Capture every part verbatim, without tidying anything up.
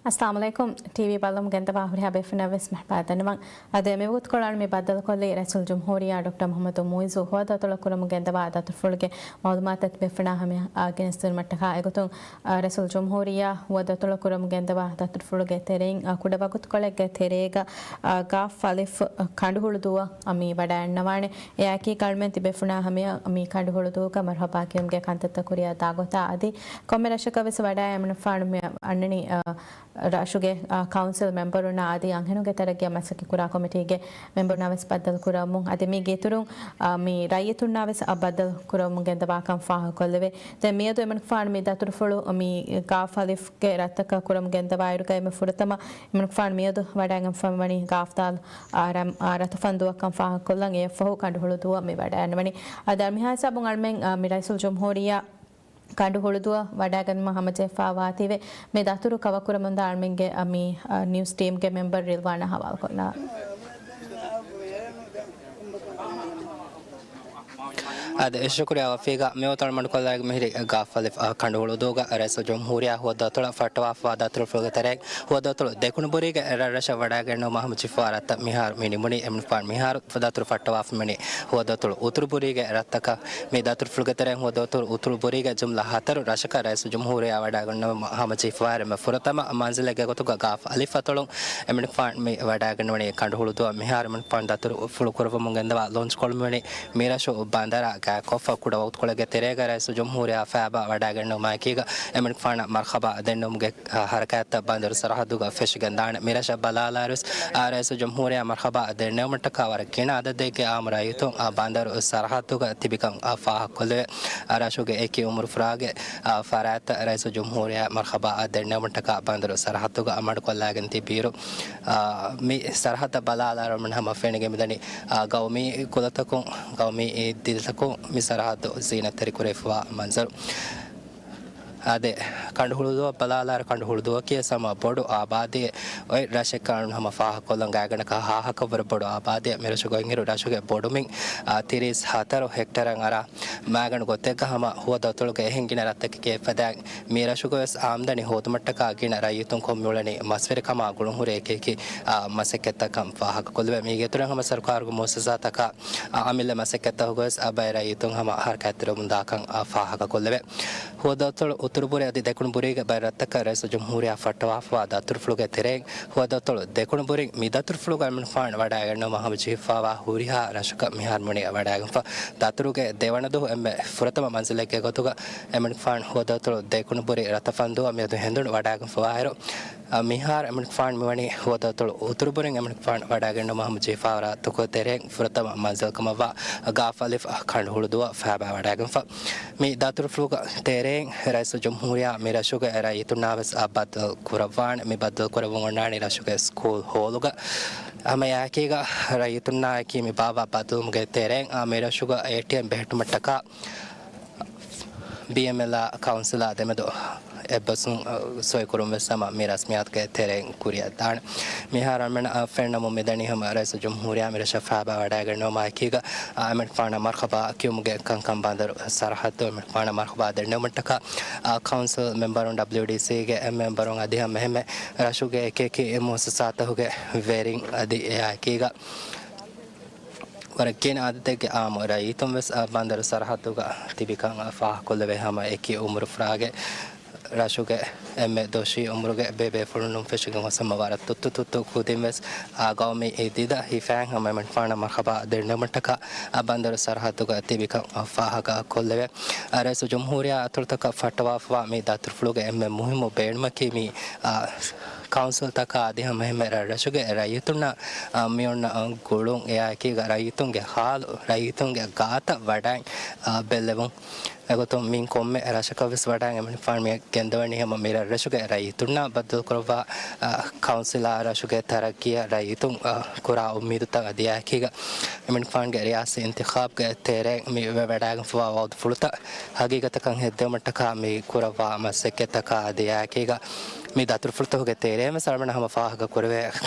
އައްސަލާމު ޢަލައިކުމް. ޓީވީ ބައްލަވަމުން ގެންދަވާ ހުރިހާ ބޭފުޅުންނަށް ވެސް މަރުޙަބާ ދަންނަވަން. އަދި މިވަގުތުކޮޅާ މި ބައްދަލުކޮށްލީ ރައީސުލްޖުމްހޫރިއްޔާ ޑޮކްޓަރ މުޙައްމަދު މުޢިއްޒު ހުވަދު އަތޮޅަށް ކުރަމުން ގެންދަވާ ދަތުރުފުޅުގެ މަޢުލޫމާތު ބޭފުޅުންނާ ހަމަޔަށް ގެނެސްދިނުމަށްޓަކާ. އެގޮތުން ރައީސުލްޖުމްހޫރިއްޔާ ހުވަދު އަތޮޅަށް ކުރަމުން ގެންދަވާ ދަތުރުފުޅުގެ ތެރެއިން ކުޑަ ވަގުތުކޮޅެއްގެ ތެރޭގަ ގާފް އަލިފް ކަނޑުހުޅުދުއަށް މި ވަޑައިގަންނަވާނެ. އެއާއެކީ އަޅުމެން ތިބޭފުޅުންނާ ހަމަޔަށް މި ކަނޑުހުޅުދުއަކަށް މަރުޙަބާ ކިޔުމުގެ ކަންތައްތައް ކުރިއަށް ދާ ގޮތާ. އަދި ކޮންމެ ރަށަކަށް ވެސް ވަޑައި އެމަނިކުފާނު މި އަންނަނީ، އަ، ރަށުގެ، އަ، ކައުންސިލް މެމްބަރުންނާ އަދި އަންހެނުންގެ ތަރައްގީއަށް މަސައްކަތް ކުރާ ކޮމިޓީގެ މެމްބަރުންނާ ވެސް ބައްދަލު ކުރަމުން. އަދި މީގެ އިތުރުން، އަ، މި ރައްޔިތުންނާ ވެސް، އަ، ބައްދަލު ކުރަމުން ގެންދަވާކަން ފާހަގަކޮށްލެވޭ. ދެން މިއަދު އެމަނިކުފާނު މި ދަތުރުފުޅު މި ގާފް އަލިފްގެ ރަށްތަކަށް ކުރަމުން ގެންދަވާއިރުގައި މި ފުރަތަމަ އެމަނިކުފާނު މިއަދު ވަޑައިގެންފަ ވަނީ ގާފް ދާލް، އާ، ރަ-، އާ، ރަތުފަންދުއަށްކަން ފާހަގަކޮށްލަން. އެއަށްފަހު ކަނޑުހުޅުދުއަށް މި ވަޑައިގަންނަވަނީ. އަދި މިހާ ހިސާބުން އަޅުމެން، އާ، މި ރައީސުލްޖުމްހޫރިއްޔާ ކަނޑު ހުޅުދުއަށް ވަޑައިގަންނަވަން ހަމަޖެހިފަ ވާތީވެ، މި ދަތުރު ކަވަކުރަމުންދާ އަޅުމެންގެ މި ނިއުސް ޓީމްގެ މެމްބަރު ރިލްވާނާ ހަވާލުކޮށްލާ. އާދެ، ޝުކުރިއްޔާ ވަފީގާ. މިވަގުތު އަޅުގަނޑު ކޮށްލާގެން މިހިރީ ގާފް އަލިފް ކަނޑު ހުޅުދުއަށް ރައީސުލްޖުމްހޫރިއްޔާ ހުވަދު އަތޮޅަށް ފައްޓަވާފަވާ ދަތުރުފުޅުގެ ތެރެއިން ހުވަދު އަތޮޅު ދެކުނުބުރީގެ ރަށްރަށަށް ވަޑައިގެންނެވުމަށް ހަމަޖެހިފަވާ ރަށްތައް މިހާރު މި ނިމުނީ. އެމަނިކުފާނު މިހާރު ދަތުރު ފައްޓަވާފަ މިވަނީ ހުވަދު އަތޮޅު އުތުރުބުރީގެ ރަށްތަކަށް. މި ދަތުރުފުޅުގެ ތެރެއިން ހުވަދު އަތޮޅު އުތުރުބުރީގެ ޖުމްލަ ހަތަރު ރަށަކަށް ރައީސުލްޖުމްހޫރިއްޔާ ވަޑައިގަންނަވުމަށް ހަމަޖެހިފަވާ އެންމެ ފުރަތަމަ މަންޒިލެއްގެ ގޮތުގަ ގާފް އަލިފް އަތޮޅުން އެމަނިކުފާނު މި ވަޑައިގަންނަވަނީ ކަނޑު ހުޅުދުއަށް. މިހާރު އެމަނިކުފާނު ދަތުރުފުޅު ކުރައްވަމުން ގެންދަވާ ލޯންޗް ކޮށްލަމުން ވަނީ މިރަށު ބަނދަރާ ގާތްކޮށްފަ ކުޑަ ވަގުތުކޮޅެއްގެ ތެރޭގަ ރައީސުލްޖުމްހޫރިއްޔާ ފައިބާ ވަޑައިގެންނެވުމާއެކީގަ އެމަނިކުފާނަށް މަރުޙަބާ ދެންނެވުމުގެ ހަރަކާތްތައް ބަނދަރު ސަރަހައްދުގަ ފެށިގެންދާނެ. މިރަށަށް ބަލާލާއިރުވެސް ރައީސުލްޖުމްހޫރިއްޔާ މަރުޙަބާ ދެންނެވުމަށްޓަކާ ވަރަށް ގިނަ އަދަދެއްގެ އާއްމު ރައްޔިތުން ބަނދަރު ސަރަހައްދުގަ ތިބިކަން ފާހަގަކޮށްލެވޭ. ރަށުގެ އެކި އުމުރުފުރާގެ ފަރާތްތައް ރައީސުލްޖުމްހޫރިއްޔާ މަރުޙަބާ ދެންނެވުމަށްޓަކާ ބަނދަރު ސަރަހައްދުގަ މަޑުކޮށްލާގެން ތިބިއިރު، މި ސަރަހައްދަށް ބަލާލާއިރު އަޅުގަނޑު ހަމަ ފެނިގެން މިދަނީ، ގައުމީ ކުލަތަކުން، ގައުމީ ދިލަތަކުން މި ސަރަހައްދު ޒީނަތްތެރި ކުރެވިފަވާ މަންޒަރު. އާދެ، ކަނޑު ހުޅުދުއަށް ބަލާލާއިރު، ކަނޑު ހުޅުދުއަކީ ހަމަ ބޮޑު އާބާދީއެއް. އޮތް ރަށެއްކަން ހަމަ ފާހަގަކޮށްލަން ގާތްގަނޑަކަށް ހާހަކަށްވުރެ ބޮޑު އާބާދީއެއް. މިރަށުގަ އިރު ރަށުގެ ބޮޑުމިން ތިރީސް ހަތަރު ހެކްޓަރަށް އަރާ މާގަނޑު ގޮތެއްގަ ހަމަ ހުވަދު އަތޮޅުގެ އެހެން ގިނަ ރަށްތަކެކޭ ފަދައިން މި ރަށުގަވެސް އާމްދަނީ ހޯދުމަށްޓަކާ ގިނަ ރައްޔިތުން ކޮށްމިއުޅެނީ މަސްވެރިކަމާ ގުޅުންހުރި އެކި އެކި މަސައްކަތްތައްކަން ފާހަގަކޮށްލެވޭ. މީގެ އިތުރަށް ހަމަ ސަރުކާރުގެ މުއައްސަސާތަކާ އަމިއްލަ މަސައްކަތްތަކުގަވެސް ބައެއް ރައްޔިތުން ހަމަ ހަރަކާތްތެރިވަމުންދާކަން ފާހަގަކޮށްލެވޭ. ހުވަދު އަތޮޅު އުތުރުބުރީ އަދި ދެކުނުބުރީގެ ބައެއް ރަށްތަކަށް ރައީސުލްޖުމްހޫރިއްޔާ ފައްޓަވާފަވާ ދަތުރުފުޅުގެ ތެރެއިން ހުވަދު އަތޮޅު ދެކުނުބުރިން މި ދަތުރުފުޅުގަ އެމަނިކުފާނު ވަޑައިގަންނަވުމަށް ހަމަޖެހިފަވާ ހުރިހާ ރަށަކަށް މިހާރު މިވަނީ ވަޑައިގެންފަ. ދަތުރުގެ ދެވަނަ ދުވަހު އެންމެ ފުރަތަމަ މަންޒިލެއްގެ ގޮތުގަ އެމަނިކުފާނު ހުވަދު އަތޮޅު ދެކުނުބުރި ރަތަފަންދުއަށް މިއަދު ހެނދުނު ވަޑައިގެންފަވާއިރު، މިހާރު އެމަނިކުފާނު މިވަނީ ހުވަދު އަތޮޅު އުތުރުބުރިން އެމަނިކުފާނު ވަޑައިގެންނަވުމަށް ހަމަޖެހިފަވާ ރަށްތަކުގެ ތެރެއިން ފުރަތަމަ މަންޒިލް ކަމަށްވާ ގާފް އަލިފް ކަނޑު ހުޅުދުއަށް ފައިބާ ވަޑައިގެންފަ. މި ދަތުރުފުޅުގެ ތެރެއިން ރައީސުލްޖުމްހޫރިއްޔާ މި ރަށުގެ ރައްޔިތުންނާ ވެސް ބައްދަލު ކުރައްވާނެ. މި ބައްދަލު ކުރައްވަން އޮންނާނީ ރަށުގެ ސްކޫލް ހޯލުގަ. ހަމަ އެއާއެކީގަ ރައްޔިތުންނާއެކީ މި ބާއްވާ ބައްދަލުވުމުގެ ތެރެއިން މި ރަށުގަ އޭޓީއެމް ބެހެއްޓުމަށްޓަކާ ބީއެމްއެލްއާ ކައުންސިލާ ދެމެދު އެއްބަސްވުން ސޮއިކުރުން ވެސް ހަމަ މި ރަސްމިއްޔާތުގެ ތެރެއިން ކުރިއަށް ދާނެ. މިހާރު އަޅުމެންނަށް ފެންނަމުން މިދަނީ ހަމަ ރައީސުލްޖުމްހޫރިއްޔާ މި ރަށަށް ފައިބާ ވަޑައިގެންނެވުމާއެކީގަ އެމަނިކުފާނަށް މަރުޙަބާ ކިޔުމުގެ ކަންކަން ބަނދަރު ސަރަހައްދު އެމަނިކުފާނަށް މަރުޙަބާ ދެންނެވުމަށްޓަކާ ކައުންސިލް މެމްބަރުން، ޑަބްލިޔުޑީސީގެ މެމްބަރުން އަދި ހަމަ އެހެންމެ ރަށުގެ އެކި އެކި މުއައްސަސާތަކުގެ ވެރިން އަދި އެއާއެކީގަ ވަރަށް ގިނަ އަދަދެއްގެ އާއްމު ރައްޔިތުން ވެސް ބަނދަރު ސަރަހައްދުގަ ތިބިކަން ފާހަގަކޮށްލެވޭ. ހަމަ އެކި އުމުރުފުރާގެ ރަށުގެ އެންމެ ދޮށީ އުމުރުގެ ބޭބޭފުޅުން ފެށިގެން ގޮސް ހަމަ ވަރަށް ތުއްތު ތުއްތު ކުދިން ވެސް ގައުމީ ދިދަ ހިފައިން ހަމަ އެމަނިކުފާނަށް މަރުޙަބާ ދެންނެވުމަށްޓަކާ ބަނދަރު ސަރަހައްދުގަ ތިބިކަން ފާހަގަކޮށްލެވޭ. ރައީސުލްޖުމްހޫރިއްޔާ އަތޮޅުތަކަށް ފައްޓަވާފަވާ މި ދަތުރުފުޅުގެ އެންމެ މުހިއްމު ބޭނުމަކީ މި ކައުންސިލްތަކާ އަދި ހަމަ އެހެންމެ ރަށްރަށުގެ ރައްޔިތުންނަށް މިއޮންނަ ގުޅުން، އެއާއެކީގަ ރައްޔިތުންގެ ހާލު، ރައްޔިތުންގެ ގާތަށް ވަޑައިން ބެއްލެވުން. އެގޮތުން މިއިން ކޮންމެ ރަށަކަށް ވެސް ވަޑައިން އެމަނިކުފާނު މި ގެންދަވަނީ ހަމަ މި ރަށްރަށުގެ ރައްޔިތުންނާ ބައްދަލުކުރައްވާ ކައުންސިލާ ރަށުގެ ތަރައްގީއަށް ރައްޔިތުން ކުރާ އުއްމީދުތައް އަދި އެއާއެކީގަ އެމަނިކުފާނުގެ ރިޔާސީ އިންތިޚާބްގެ ތެރެއިން މި ވެވަޑައިގެންފަވާ ވައުދުފުޅުތައް ހަގީގަތަކަށް ހެއްދެވުމަށްޓަކާ މި ކުރައްވާ މަސައްކަތްތަކާ އަދި އެއާއެކީގަ މި ދަތުރުފުޅުތަކުގެ ތެރޭން ވެސް އަޅުގަނޑަށް ހަމަ ފާހަގަ ކުރެވޭ،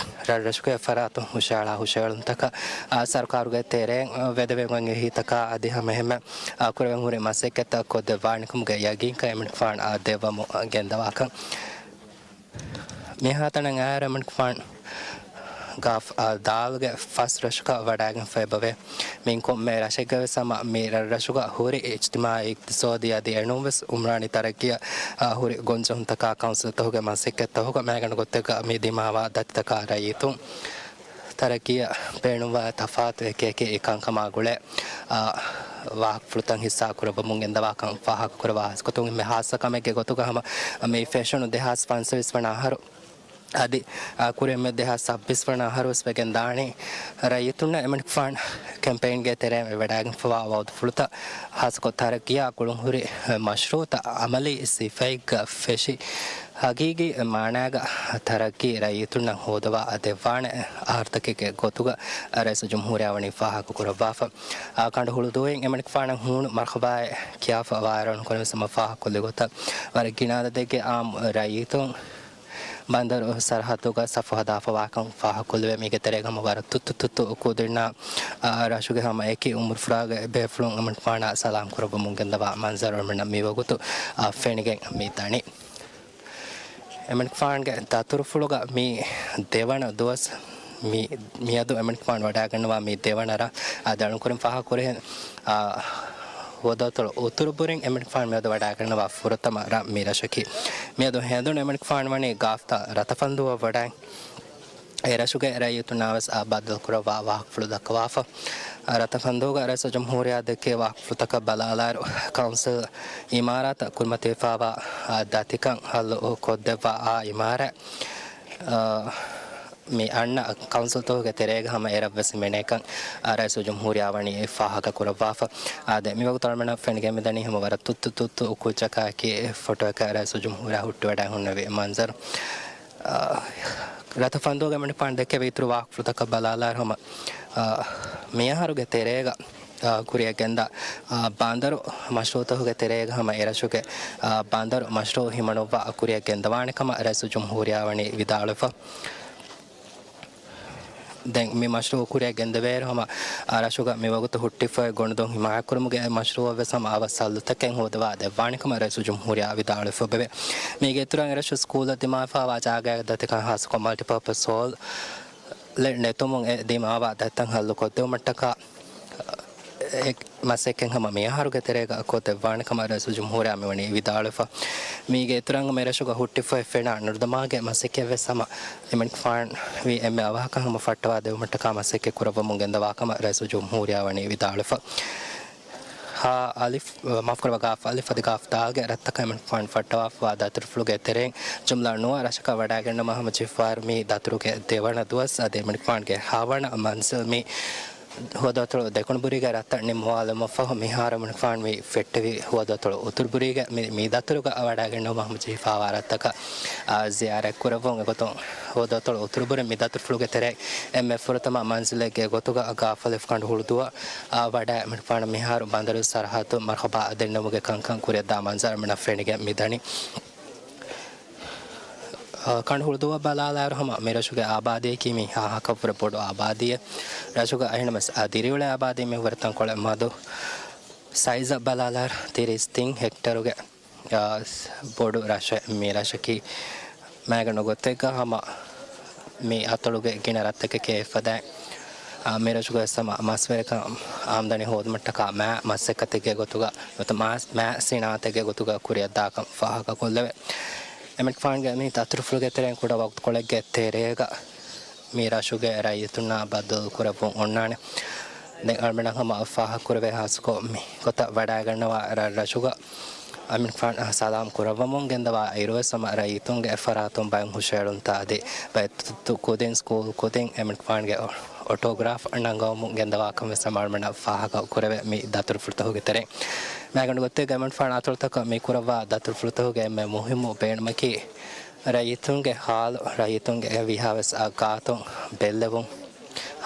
ރަށްރަށުގެ ފަރާތުން ހުށައަޅާ ހުށައެޅުންތަކަށް ސަރުކާރުގެ ތެރޭން ވެދެވެގެން އެހީތަކާ އަދި ހަމަ އެހެންމެ ކުރެވެން ހުރި މަސައްކަތްތައް ކޮށްދެއްވާނެކަމުގެ ޔަގީންކަން އެމަނިކުފާނަށް ދެއްވަމުން ގެންދަވާކަން. މިހާތަނަށް އައިރު އެމަނިކުފާން ގާފް ދާލުގެ ފަސް ރަށަކަށް ވަޑައިގެންފަ އެބަވޭ. މިން ކޮންމެ ރަށެއްގަވެސް ހަމަ މި ރަށްރަށުގަ ހުރި އިޖްތިމާޢީ އިޤްތިޞާދީ އަދި އެނޫންވެސް ޢުމްރާނީ ތަރައްޤީއަށް ހުރި ގޮންޖެހުންތަކާ ކައުންސިލްތަކުގެ މަސައްކަތްތަކުގަ މައިގަނޑު ގޮތެއްގަ މި ދިމާވާ ދަތިތަކާ ރައްޔިތުން ތަރައްޤީއަށް ބޭނުންވާ ތަފާތު އެކިއެކި ކަންކަމާ ގުޅޭ، އާ، ވާހަކަފުޅުތައް ހިއްސާ ކުރައްވަމުން ގެންދަވާކަން ފާހަގަކުރައްވާ ހާއްސަ ގޮތުން އެންމެ ހާއްސަ ކަމެއްގެ ގޮތުގަ ހަމަ މި ފެށުނު ދެހާސް ފަންސަވީސް ވަނަ އަހަރު އަދި، އާ، ކުރިއަށް މި ދެހާސް ސައްބީސް ވަނަ އަހަރުވެސް ވެގެން ދާނީ. ރައްޔިތުންނަށް އެމަނިކުފާން ކެމްޕެއިންގެ ތެރެއިން ވެވަޑައިގެންފަވާ ވައުދުފުޅުތައް ހާއްސަކޮށް ތަރައްޤީއާ ގުޅުންހުރި މަޝްރޫޢުތައް ޢަމަލީ ސިފައެއްގަ ފެށި، ހަގީގީ މާނާގަ ތަރައްޤީ ރައްޔިތުންނަށް ހޯދަވާ ދެއްވާނެ އަހަރުތަކެއްގެ ގޮތުގަ ރައީސު ޖުމްހޫރިއްޔާ ވަނީ ފާހަގަކުރައްވާފަ. އާ، ކަނޑު ހުޅުދޫއިން އެމަނިކުފާނަށް ހޫނު މަރުޙަބާއެއް ކިޔާފަ ވާއިރު އަޅުންކުރެންވެސް ހަމަ ފާހަގަކޮށްލި ގޮތަށް ވަރަށް ގިނަ އަދަދެއްގެ އާއްމު ރައްޔިތުން ބަނދަރު ސަރަހައްދުގަ ސަފު ހަދާފަވާކަން ފާހަގަކޮށްލެވޭ. މީގެ ތެރޭގަ ހަމަ ވަރަށް ތުއްތު ތުއްތު ކުދިންނާ، އާ، ރަށުގެ ހަމަ އެކި އުމުރުފުރާގެ ބޭފުޅުން އެމަނިކުފާނާ ސަލާމް ކުރައްވަމުން ގެންދަވާ މަންޒަރު އަޅުމެންނަށް މިވަގުތު، އާ، ފެނިގެން މި ދަނީ. އެމަނިކުފާންގެ ދަތުރުފުޅުގަ މި ދެވަނަ ދުވަސް، މި، މިއަދު އެމަނިކުފާން ވަޑައިގަންނަވާ މި ދެވަނަ ރަށް. އާ، ދަޅުންކުރިން ފާހަގަކުރިހެން، އާ، ހުވަދުއަތޮޅު އުތުރުބުރިން އެމަނިކުފާން މިއަދު ވަޑައިގަންނަވާ ފުރަތަމަ ރަށް މި ރަށަކީ. މިއަދު ހެނދުނު އެމަނިކުފާން ވަނީ ގާފްތާ ރަތަފަންދޫއަށް ވަޑައި، އެ ރަށުގެ ރައްޔިތުންނާވެސް އާ ބައްދަލުކުރައްވާ ވާހަކަފުޅު ދައްކަވާފަ. ރަތަފަންދޫގަ ރައީސުލްޖުމްހޫރިއްޔާ ދެއްކޭ ވާހަކަފުޅުތަކަށް ބަލާލާއިރު، ކައުންސިލް އިމާރާތަށް ކުރިމަތިވެފަވާ ދަތިކަން ހައްލު ކޮށްދެއްވާ އާ އިމާރާތް، އާ، މި އަންނަ ކައުންސިލްތަކުގެ ތެރޭގަ ހަމަ އެރަށްވެސް ހިމެނޭކަން، އާ، ރައީސުލްޖުމްހޫރިއްޔާ ވަނީ ފާހަގަކުރައްވާފަ. އާދެ، މިވަގުތު އަޅުމެންނަށް ފެނިގެން މިދަނީ ހަމަ ވަރަށް ތުއްތު ތުއްތު ކުއްޖަކާއެކީ ފޮޓޯއަކަށް ރައީސުލްޖުމްހޫރިއްޔާ ހުއްޓިވަޑައި ހުންނެވި މަންޒަރު. އާ، ރަތަފަންދޫގެ އެމަނިކުފާން ދެއްކެވި އިތުރު ވާހަކަފުޅުތަކަށް ބަލާލާއިރު ހަމަ، އާ، މިއަހަރުގެ ތެރޭގަ، އާ، ކުރިއަށް ގެންދާ، އާ، ބަނދަރު މަޝްރޫޢުތަކުގެ ތެރޭގަ ހަމަ އެރަށުގެ، އާ، ބަނދަރު މަޝްރޫޢު ހިމަނުއްވާ ކުރިއަށް ގެންދަވާނެ ކަމަށް ރައީސުލްޖުމްހޫރިއްޔާ ވަނީ ވިދާޅުވެފަ. ދެން މި މަޝްރޫޢު ކުރިއަށް ގެންދެވޭއިރު ހަމަ، އާ، ރަށުގަ މިވަގުތު ހުއްޓިފައި ގޮނޑުދޮށް ހިމާޔަތްކުރުމުގެ މަޝްރޫޢަށްވެސް ހަމަ އަވަސް ހައްލުތަކެއް ހޯދަވާ ދެއްވާނެ ކަމަށް ރައީސުލްޖުމްހޫރިއްޔާ ވިދާޅުވެފަ އެބަވޭ. މީގެ އިތުރަށް އެރަށު ސްކޫލަށް ދިމާވެފަވާ ޖާގައިގެ ދަތިކަން ހާއްސަކޮށް މަލްޓިޕާޕަސް ހޯލް ނެތުމުން އެ ދިމާވާ ދަތިތައް ހައްލު ކޮށްދެވުމަށްޓަކާ، އެ މަސައްކަތް ހަމަ މިއަހަރުގެ ތެރޭގަ ކޮށްދެއްވާނެ ކަމަށް ރައީސުލްޖުމްހޫރިއްޔާ މިވަނީ ވިދާޅުވެފަ. މީގެ އިތުރަށް އެރަށުގަ ހުއްޓިފައި ފެނާ ނުރުދަމާގެ މަސައްކަތްވެސް ހަމަ އެމަނިކުފާން ވީ އެންމެ އަވަހަކަށް ހަމަ ފައްޓަވާ ދެވުމަށްޓަކާ މަސައްކަތް ކުރައްވަމުން ގެންދަވާ ކަމަށް ރައީސުލްޖުމްހޫރިއްޔާ ވަނީ ވިދާޅުވެފަ. ހާ އަލިފް، މާފުކުރައްވާ، ގާފް އަލިފް އަދި ގާފް ދާލްގެ ރަށްތަކަށް އެމަނިކުފާން ފައްޓަވާފަވާ ދަތުރުފުޅުގެ ތެރެއިން ޖުމްލަ ނުވަ ރަށަކަށް ވަޑައިގެންނަމަ ހަމަޖެހިފައިވާއިރު މީ ދަތުރުގެ ދެވަނަ ދުވަސް އަދި އެމަނިކުފާންގެ ހަވަނަ މަންޒިލް މި ހުވަދުއަތޮޅު ދެކުނުބުރީގެ ރަށްތައް ނިންމަވާލުމަށްފަހު މިހާރު އެމަނިކުފާން ވީ ފެއްޓެވި ހުވަދުއަތޮޅު އުތުރުބުރީގެ މި، މި ދަތުރުގަ ވަޑައިގެންނަވުމަށް ހަމަޖެހިފައިވާ ރަށްތަކަށް، އާ، ޒިޔާރަތް ކުރައްވުން. އެގޮތުން ހުވަދުއަތޮޅު އުތުރުބުރި މި ދަތުރުފުޅުގެ ތެރެއިން އެންމެ ފުރަތަމަ މަންޒިލެއްގެ ގޮތުގަ ގާފް އަލިފް ކަނޑު ހުޅުދުއަށް، އާ، ވަޑައި އެމަނިކުފާނަށް މިހާރު ބަނދަރު ސަރަހައްދު މަރުޙަބާ ދެންނެވުމުގެ ކަންކަން ކުރިއަށްދާ މަންޒަރު އަޅުމެންނަށް ފެނިގެން މިދަނީ. އާ، ކަނޑު ހުޅުދުއަށް ބަލާލާއިރު ހަމަ މި ރަށުގެ އާބާދީއަކީ މި ހާހަކަށްވުރެ ބޮޑު އާބާދީއެއް. ރަށުގަ އެހެންނަމަވެސް އާ ދިރިއުޅޭ އާބާދީ މި ވަރަށް ތަންކޮޅެއް މަދު. ސައިޒަށް ބަލާލާއިރު ތިރީސް ތިން ހެކްޓަރުގެ، އާ، ބޮޑު ރަށެއް މި ރަށަކީ. މައިގަނޑު ގޮތެއްގަ ހަމަ މި އަތޮޅުގެ ގިނަ ރަށްތަކެކޭ އެފަދައިން، އާ، މި ރަށުގަވެސް ހަމަ މަސްވެރިކަން އާމްދަނީ ހޯދުމަށްޓަކާ މާ މަސައްކަތެއްގެ ގޮތުގަ ނުވަތަ މާ، މާ ސިނާއަތެއްގެ ގޮތުގަ ކުރިއަށްދާކަން ފާހަގަކޮށްލެވޭ. އެމަނިކުފާންގެ މި ދަތުރުފުޅުގެ ތެރެއިން ކުޑަ ވަގުތުކޮޅެއްގެ ތެރޭގަ މި ރަށުގެ ރައްޔިތުންނާ ބައްދަލުކުރެއްވުން އޮންނާނެ. ދެން އަޅުމެންނަށް ހަމަ ފާހަގަކުރެވޭ ހާއްސަކޮށް މި ގޮތަށް ވަޑައިގަންނަވާ ރަށް ރަށުގަ އެމަނިކުފާން ސަލާމް ކުރައްވަމުން ގެންދަވާ އިރުވެސް ހަމަ ރައްޔިތުންގެ ފަރާތުން ބައެއް ހުށައެޅުންތައް އަދި ބައެއް ތުއްތު ކުދިން ސްކޫލް ކުދިން އެމަނިކުފާންގެ އޮޓޯގްރާފް ނަންގަވަމުން ގެންދަވާކަން ވެސް ހަމަ އަޅުމެންނަށް ފާހަގަ ކުރެވޭ މި ދަތުރުފުޅުތަކުގެ ތެރެއިން. މައިގަނޑު ގޮތެއްގަ އެމަނިކުފާން އަތޮޅުތަކަށް މި ކުރައްވާ ދަތުރުފުޅުތަކުގެ އެންމެ މުހިއްމު ބޭނުމަކީ، ރައްޔިތުންގެ ހާލު، ރައްޔިތުންގެ ވީހާވެސް ގާތުން ބެއްލެވުން.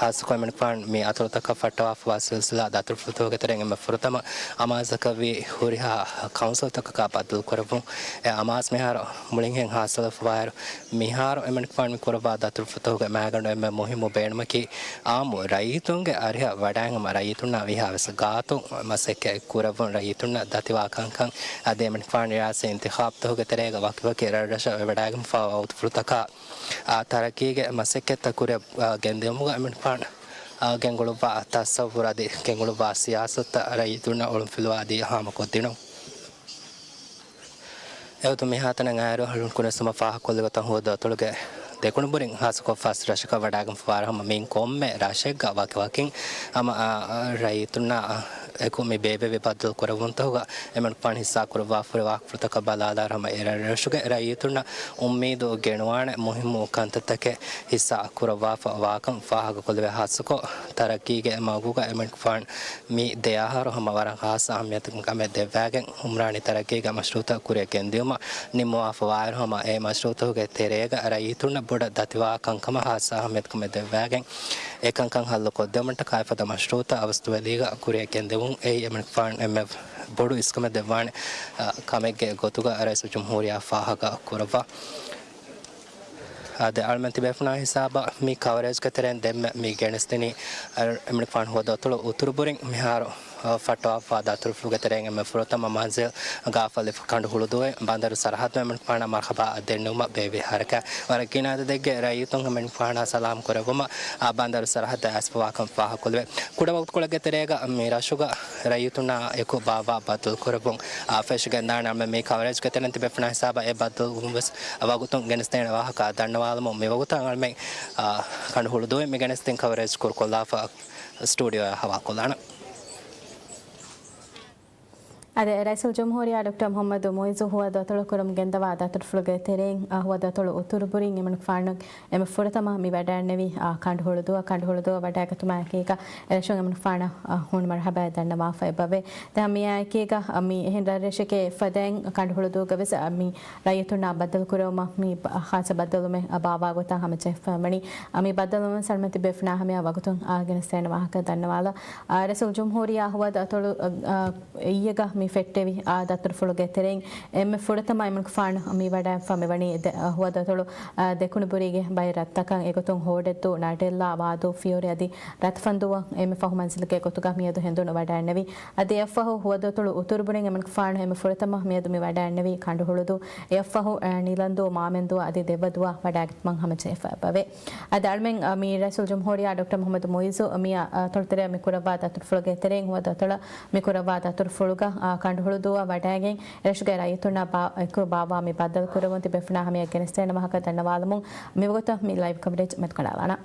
ޚާއްޞަކޮށް އެމަނިކުފާނު މި އަތޮޅުތަކަށް ފައްޓަވާފަވާ ސިލްސިލާ ދަތުރުފުޅުތަކުގެ ތެރެއިން އެންމެ ފުރަތަމަ އަމާޒަކަށްވީ ހުރިހާ ކައުންސިލްތަކަކާ ބައްދަލުކުރެއްވުން. އެ އަމާޒް މިހާރު މުޅިންހެން ހާއްސަވެފަވާއިރު، މިހާރު އެމަނިކުފާނު މި ކުރައްވާ ދަތުރުފުޅުތަކުގެ މައިގަނޑު އެންމެ މުހިއްމު ބޭނުމަކީ، އާއްމު ރައްޔިތުންގެ އަރިހަށް ވަޑައިގެން ހަމަ ރައްޔިތުންނާ ވީހާވެސް ގާތުން މަސައްކަތް ކުރެއްވުން، ރައްޔިތުންނަށް ދަތިވާ ކަންކަން. އަދި އެމަނިކުފާނު ރިޔާސީ އިންތިޚާބުތަކުގެ ތެރޭގަ ވަކިވަކި ރަށްރަށަށް ވެވަޑައިގެންފަވާ ވަގުތުފުޅުތަކާ އާ، ތަރައްގީގެ މަސައްކަތްތައް ކުރިއަށް، އާ، ގެންދިއުމުގަ އެމަނިކުފާނު، އާ، ގެންގުޅުއްވާ ތަސައްވުރު އަދި ގެންގުޅުއްވާ ސިޔާސަތުތައް ރައްޔިތުންނަށް އޮޅުންފިލުވާދީ ހާމަކޮށްދިނުން. އެއޮތު މިހާތަނަށް އައިރު އަޅުން ކުނިސުމަށް ފާހަގަކޮށްލި ގޮތަށް ހުވަދު އަތޮޅުގެ ދެކުނުބުރިން ހާއްސަކޮށް ފަސް ރަށަކަށް ވަޑައިގެންފަވާއިރު ހަމަ މިއިން ކޮންމެ ރަށެއްގަ ވަކިވަކިން ހަމަ، އާ، ރައްޔިތުންނާ އެކު މި ބޭއްވެވި ބައްދަލު ކުރެއްވުންތަކުގަ އެމަނިކުފާނު ހިއްސާ ކުރައްވާފަހުރި ވާހަކަފުޅުތަކަށް ބަލާލާއިރު ހަމަ އެ ރަށްރަށުގެ ރައްޔިތުންނަށް އުއްމީދު ގެނުވާނެ މުހިއްމު ކަންތައްތަކެއް ހިއްސާ ކުރައްވާފަ ވާކަން ފާހަގަކޮށްލެވޭ. ހާއްސަކޮށް ތަރައްގީގެ މަގުގަ އެމަނިކުފާނު މި ދެ އަހަރު ހަމަ ވަރަށް ހާއްސަ އަހައްމިޔަތު ކަމެއް ދެއްވާގެން އުމްރާނީ ތަރައްގީގެ މަޝްރޫއުތައް ކުރިއަށް ގެންދިއުމަށް ނިންމަވާފަ ވާއިރު ހަމަ އެ މަޝްރޫއުތަކުގެ ތެރޭގަ ރައްޔިތުންނަށް ބޮޑަށް ދަތިވާ ކަންކަމަށް ހާއްސަ އަހައްމިޔަތު ކަމެއް ދެއްވާގެން އެކަންކަން ހައްލު ކޮށްދެވުމަށްޓަކާ އެފަދަ މަޝްރޫއުތައް އަވަސްދުވެލީގަ ކުރިއަށް ގެންދެވުން އެއީ އެމަނިކުފާނު އެންމެ ބޮޑު އިސްކަމެއް ދެއްވާނެ، އަ، ކަމެއްގެ ގޮތުގަ ރައީސުލްޖުމްހޫރިއްޔާ ފާހަގަ ކުރައްވާ. އާ، ދެ އަޅުމެން ތިބޭފުޅާ ހިސާބަށް މި ކަވަރޭޖްގެ ތެރެއިން ދެންމެ މި ގެނެސްދިނީ، އަ، އެމަނިކުފާނު ހުވަދު އަތޮޅު އުތުރުބުރިން މިހާރު، އަ، ފައްޓަވާފަވާ ދަތުރުފުޅުގެ ތެރެއިން އެންމެ ފުރަތަމަ މަންޒިލް ގާފަލިފު ކަނޑު ހުޅުދޫއެއް ބަނދަރު ސަރަހައްދު އެމަނިކުފާނަށް މަރުހަބާ ދެންނެވުމަށް ބޭއްވި ހަރަކާތް. ވަރަށް ގިނަ އަދަދެއްގެ ރައްޔިތުން އެމަނިކުފާނާ ސަލާމް ކުރެއްވުމަށް އާ ބަނދަރު ސަރަހައްދަށް އައިސްފަވާކަން ފާހަގަކޮށްލެވޭ. ކުޑަ ވަގުތުކޮޅެއްގެ ތެރޭގަ މި ރަށުގަ ރައްޔިތުންނާ އެކު ބާއްވާ ބައްދަލުކުރެއްވުން އާ ފެށިގެންދާނެ. އަޅުމެން މި ކަވަރޭޖްގެ ތެރެއިން ތިބޭފުޅާ ހިސާބަށް އެ ބައްދަލުވުން ވެސް ވަގުތުން ގެނެސްދޭނެ ވާހަކަ ދަންނަވާލަމުން މިވަގުތަށް އަޅުމެން އާ ކަނޑު ހުޅުދޫއިން މި ގެނެސްދިން ކަވަރޭޖް ކުރުކޮށްލާފަ ސްޓޫޑިއޯއަށް ހަވާލުކޮށްލާނަން. އަދި ރައީސުލްޖުމްހޫރިއްޔާ ޑޮކްޓަރ މުޙައްމަދު މުޢިއްޒު ހުވަދު އަތޮޅު ކުރަމުން ގެންދަވާ ދަތުރުފުޅުގެ ތެރެއިން، އާ، ހުވަދު އަތޮޅު އުތުރުބުރިން އެމަނިކުފާނު އެންމެ ފުރަތަމަ މި ވަޑައިންނެވީ، އާ، ކަނޑު ހުޅުދޫއަށް. ކަނޑު ހުޅުދޫއަށް ވަޑައިގަތުމާއެކީގަ އެރަށުން އެމަނިކުފާނަށް، އާ، ހޫނު މަރުޙަބާއެއް ދަންނަވާފަ އެބަވޭ. ދެން މިއާއެކީގަ، އާ، މި އެހެން ރަށްރަށެކޭ ފަދައިން ކަނޑު ހުޅުދޫގަ ވެސް، އާ، މި ރައްޔިތުންނާ ބައްދަލު ކުރެވުމަށް މި ބަ-، ޚާއްޞަ ބައްދަލުމެއް ބާއްވާ ގޮތާ ހަމަޖެހިފަ ވަނީ. އަ، މި ބައްދަލުވުން ސަލްމަތި ބޭފުނާ ހަމަޔާ ވަގުތުން، އާ، ގެނެސްދޭނެ ވާހަކަ ދަންނަވާލަ. އާ، ރައީސުލްޖުމްހޫރިއްޔާ ހުވަދު އަތޮޅު، އަ، އަ، އިއްޔެގަ މި ފެއްޓެވި، އާ، ދަތުރުފުޅުގެ ތެރެއިން އެންމެ ފުރަތަމަ އެމަނިކުފާނު މި ވަޑައިފަ މިވަނީ ދެ-، އަ، ހުވަދު އަތޮޅު، އަ، ދެކުނުބުރީގެ ބައެއް ރަށްތަކަށް އެގޮތުން ހޯޑެއްދޫ، ނަޑެއްލާ، ވާދޫ، ފިޔޮރި އަދި ރަތުފަންދޫއަށް އެންމެ ފަހު މަންޒިލުގެ ގޮތުގަ މިއަދު ހެނދުނު ވަޑައިންނެވި. އަދި އެއަށްފަހު ހުވަދު އަތޮޅު އުތުރުބުރިން އެމަނިކުފާނު އެންމެ ފުރަތަމަ މިއަދު މި ވަޑައިންނެވީ ކަނޑު ހުޅުދޫ. އެއަށްފަހު، އަ، ނިލަންދޫ، މާމެންދޫ އަދި ދެއްވަދޫއަށް ވަޑައިގަތުމަށް ހަމަޖެހިފަ އެބަވޭ. އަދި އަޅުމެން، އަ، މި ރައީސުލްޖުމްހޫރިއްޔާ ޑޮކްޓަރ މުޙައްމަދު މުޢިއްޒު މި، އަ، އަތޮޅު ތެރެއަށް މި ކުރައްވާ ދަތުރުފުޅުގެ ތެރެއިން ހުވަދު އަތޮޅަށް މި ކުރައްވާ ދަތުރުފުޅުގަ، އަ، ކަނޑު ހުޅުދޫއަށް ވަޑައިގެން އެރަށުގެ ރައްޔިތުންނާ ބާ-، އެކު ބާއްވާ މި ބައްދަލު ކުރެވުން ތިބޭފުނާ ހަމަޔަށް ގެނެސްދޭނެ ވާހަކަ ދަންނަވާލަމުން މިވަގުތަށް މި ލައިވް ކަވަރޭޖް މެދުކަނޑާލާނަން.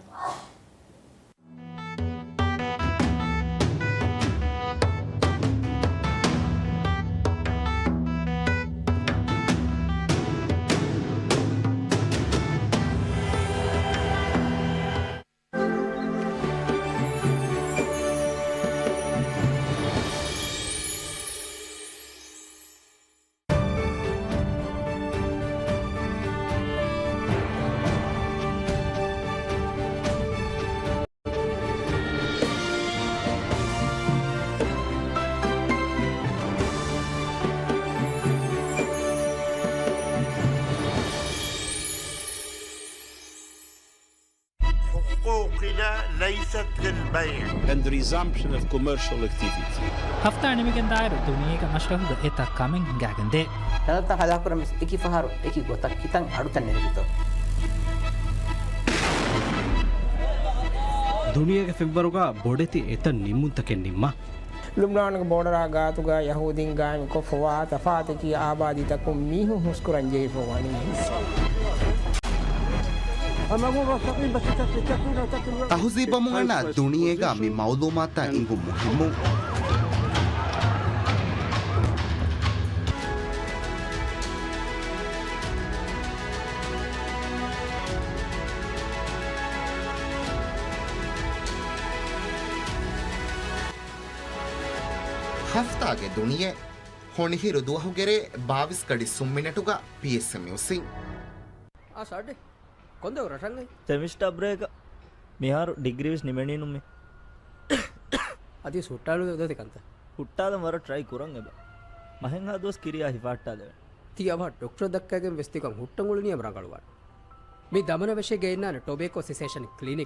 حقوقنا ليست للبيع. And the resumption of commercial activity. ހަފްތާ ނިމިގެންދާއިރު ދުނިޔޭގެ މަޝްރަހުގަ އެތައް ކަމެއް ހިނގާގެންދޭ. ކަންތައްތައް ހަލާކުކުރަން ވެސް އެކި ފަހަރު އެކި ގޮތަށް ކިތަން އަޑުތައް ނެރެފިތޯ؟ ދުނިޔޭގެ ފެންވަރުގަ ބޮޑެތި އެތައް ނިންމުންތަކެއް ނިންމާ. ލުބްނާނުގެ ބޯޑަރާ ގާތުގަ ޔަހޫދީން ގާއިމްކޮށްފަވާ ތަފާތަކީ އާބާދީތަކުން މީހުން ހުސްކުރަން ޖެހިފަ ވަނީ. ތަހުޒީބަށް މުޅިންނަށް ދުނިޔޭގަ މި މައުލޫމާތުތައް އިނގުން މުހިއްމު. ހަފްތާގެ ދުނިޔެ. ހޮނިހިރު ދުވަހުގެ ރޭ ބާވީސް ގަޑި ސުން މިނެޓުގަ ޕީއެސްއެމް ޔޫސީން. އާ ސާއްޑެ، ކޮންދެއް ރަށަށް އައީ؟ ސެމިސްޓަރ ބްރޭކަށް. މިހާރު ޑިގްރީވެސް ނިމެނީ ނުމޭ. އަދިވެސް ހުއްޓާލު ދޯތި ކަންތައް. ހުއްޓާލަން ވަރަށް ޓްރައި ކުރަން އެބަ. މަހެއްހާ ދުވަސް ކިރިޔާ ހިފާއްޓާލެވެން. ތީ އަވަހަށް ޑޮކްޓަރަށް ދައްކައިގެން ވެސް ތިކަން ހުއްޓަން އުޅުނީ އެބަ ރަނގަޅުވާނެ. މި ދަމަނަވެށޭގަ އިންނާނެ ޓޮބޭކޯ ސިސޭޝަން ކްލިނިކް.